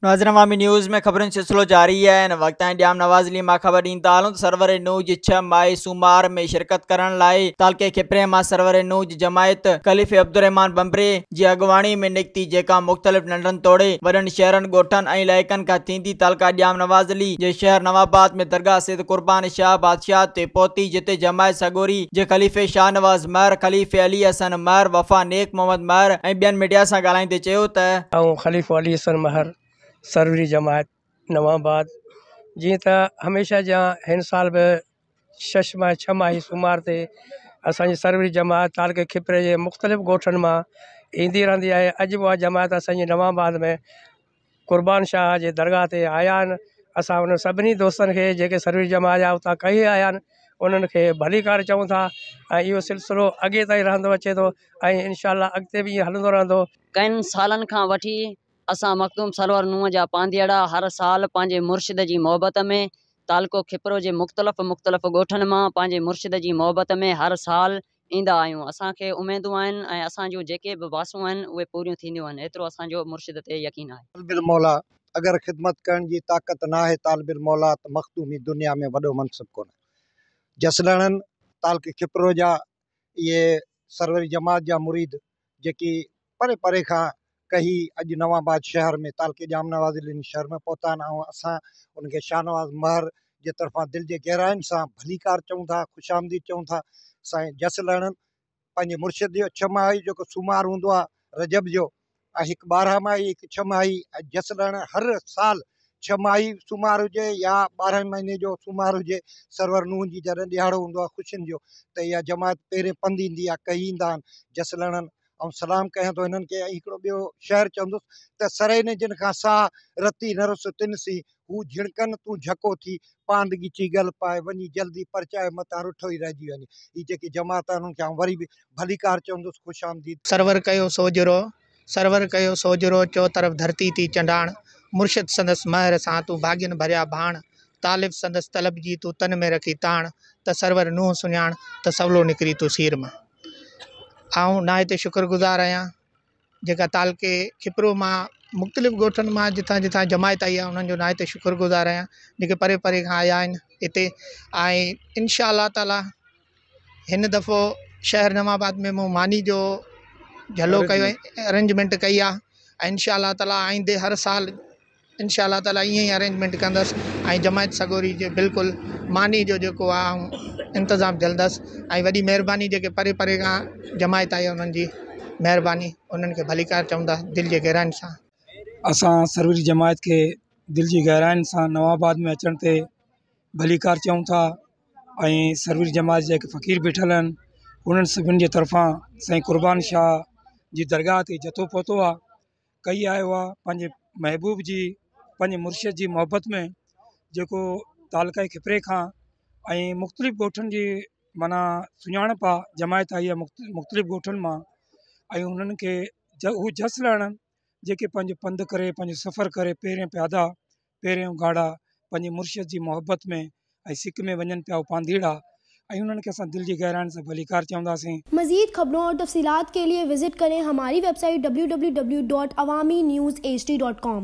ناظرين عوامي نيوز ۾ خبرن جو سلسلو جاري آهي هن وقت تائين ڄام نواز علي مان خبر ڏيندا هلون ته سرور نوح جي ڇهه ماهي سومار ۾ شرڪت ڪرڻ لاء تعلقي کپري مان سرور نوح جي جماعت خليفي عبدالرحمان ڀنڀري جي اڳواڻي ۾ نڪتي جيڪا مختلف ننڍن توڙي وڏن شهرن ڳوٺن ۽ علائقن کان ٿيندي تعلقه ڄام نواز علي جي شهر نوان آباد ۾ درگاهه سيد قربان شاهه بادشاهه تي پهتي جتي جماعت سڳوري جي خليفي شاهنواز مهر، خليفي علي حسن مهر، وفا نيڪ محمد مهر ۽ ٻين ميڊيا سان ڳالهائيندي چيو ته. آئون خليفو علي حسن مهر سروري جماعت نوان آباد جيئن ته هميشه جيان هن سال به شش ماهي ڇهه ماهي سومار تي اسان جي سروري جماعت تعلقي کپري جي مختلف ڳوٺن مان ايندي رهندي آهي اڄ به اها جماعت اسان جي نوان آباد ۾ قربان شاهه جي درگاهه تي آيا آهن اسان انهن سڀني دوستن کي جيڪي سروي جماعت جا اتان ڪهي آيا آهن انهن کي ڀليڪار چئون ٿا ۽ اهو سلسلو اڳي تائين رهندو اچي ٿو ۽ انشاء الله اڳتي به ائين هلندو رهندو. ڪن سالن کان وٺي اسان مخدوم سرور نوح جا پانڌيئڙا هر سال پنهنجي مرشد جي محبت ۾ تعلقو کپرو جي مختلف مختلف ڳوٺن مان پنهنجي مرشد جي محبت ۾ هر سال ايندا آهيون اسان کي اميدون آهن ۽ اسان جون جيڪي به واسون آهن اهي پوريون ٿينديون آهن ايترو اسان جو مرشد تي يقين آهي. طالب الموليٰ اگر خدمت ڪرڻ جي طاقت ناهي طالب الموليٰ ته مخدومي دنيا ۾ وڏو منصب ڪونهي. جسلڻن تعلقي کپرو جا اهي سروري جماعت جا مريد جيڪي پري پري کان ڪهي اڄ نوان آباد شهر ۾ تعلقي ڄام نواز علي شهر ۾ پهتا آهن ۽ اسان انهن کي شاهنواز مهر جي طرفان دل جي گهراين سان ڀليڪار چئون ٿا خوش آمديد چئون ٿا سائين جس لهڻن پنهنجي مرشد جو ڇهه ماهي جيڪو سومار هوندو آهي رجب جو ۽ هڪ ٻارهن ماهي هڪ ڇهه ماهي ۽ جس لهڻ هر سال ڇهه ماهي سومار هجي يا ٻارهن مهيني جو سومار هجي سرور نوح جي جڏهن ڏهاڙو هوندو آهي خوشين جو ته اها جماعت پهرين پنڌ ايندي آهي ڪهي ايندا آهن جس لهڻن آئون سلام ڪيان ٿو هنن کي ۽ هڪڙو ٻيو شعر چوندس ته سرهي نه جن کان ساهه، رتي نه رس تن سين، هو جهڻڪن تون جهڪو ٿي، پاند ڳچي ڳل پائي، وڃي جلدي پرچائي متان رٺو ئي رهجي وڃي. هي جيڪي جماعت آهن انهن کي آئون وري به ڀليڪار چوندس، خوش آمديد. سرور ڪيو سوجهرو، سرور ڪيو سوجهرو، چؤطرف ڌرتي ٿي چنڊاڻ، مرشد سندس مهر سان، تون ڀاڳين ڀريا ڀاڻ، طالب سندس طلب جي، تون تن ۾ رکي تاڻ، ته سرور نوح سڃاڻ، ته سولو نڪري تون سير مان. آئون نهايت شڪر گذار آهيان جيڪا تعلقي کپرو مان مختلف ڳوٺن مان جتان جتان جماعت آئي آهي انهن جو نهايت شڪر گذار آهيان جيڪي پري پري کان آيا آهن هتي ۽ انشاء الله تعاليٰ هن دفعو شهر نوان آباد ۾ مون ماني جو جهلو ڪيو ارينجمينٽ ڪئي آهي ۽ انشاء الله تعاليٰ آئيندي هر سال انشاء الله تعالي ائين ئي ارينجمينٽ ڪندس ۽ جماعت سڳوري جي بلڪل ماني جو جيڪو آ آئون انتظام جهلندس ۽ وڏي مهرباني جيڪي پري پري کان جماعت آئي انهن جي مهرباني انهن کي ڀليڪار چوندا دل جي گهراين سان. اسان سروري جماعت کي دل جي گهراين سان نوان آباد ۾ اچڻ تي ڀليڪار چئون ٿا ۽ سروري جماعت جا جيڪي فقير بيٺل آهن انهن سڀني جي طرفان سائين قربان شاهه جي درگاهه تي جٿو پهتو آهي ڪهي آيو آ پنهنجي محبوب جي پنهنجي مرشد جي محبت ۾ جيڪو تعلقه کپري کان ۽ مختلف ڳوٺن جي معنيٰ سڃاڻپ آ جماعت آئي آ مختلف ڳوٺن مان ۽ انهن کي هو جس لهڻ جيڪي پنهنجو پنڌ ڪري پنهنجو سفر ڪري پيرين پيادا پيرين اگهاڙا پنهنجي مرشد جي محبت ۾ ۽ سڪ ۾ وڃن پيا پانڌيئڙا ۽ انهن کي اسان دل جي گهراين سان ڀليڪار چونداسين. مزيد خبرون اور تفصيلات کے لئے وزٽ ڪرين ھماري web site www.awamiNewsHD.com.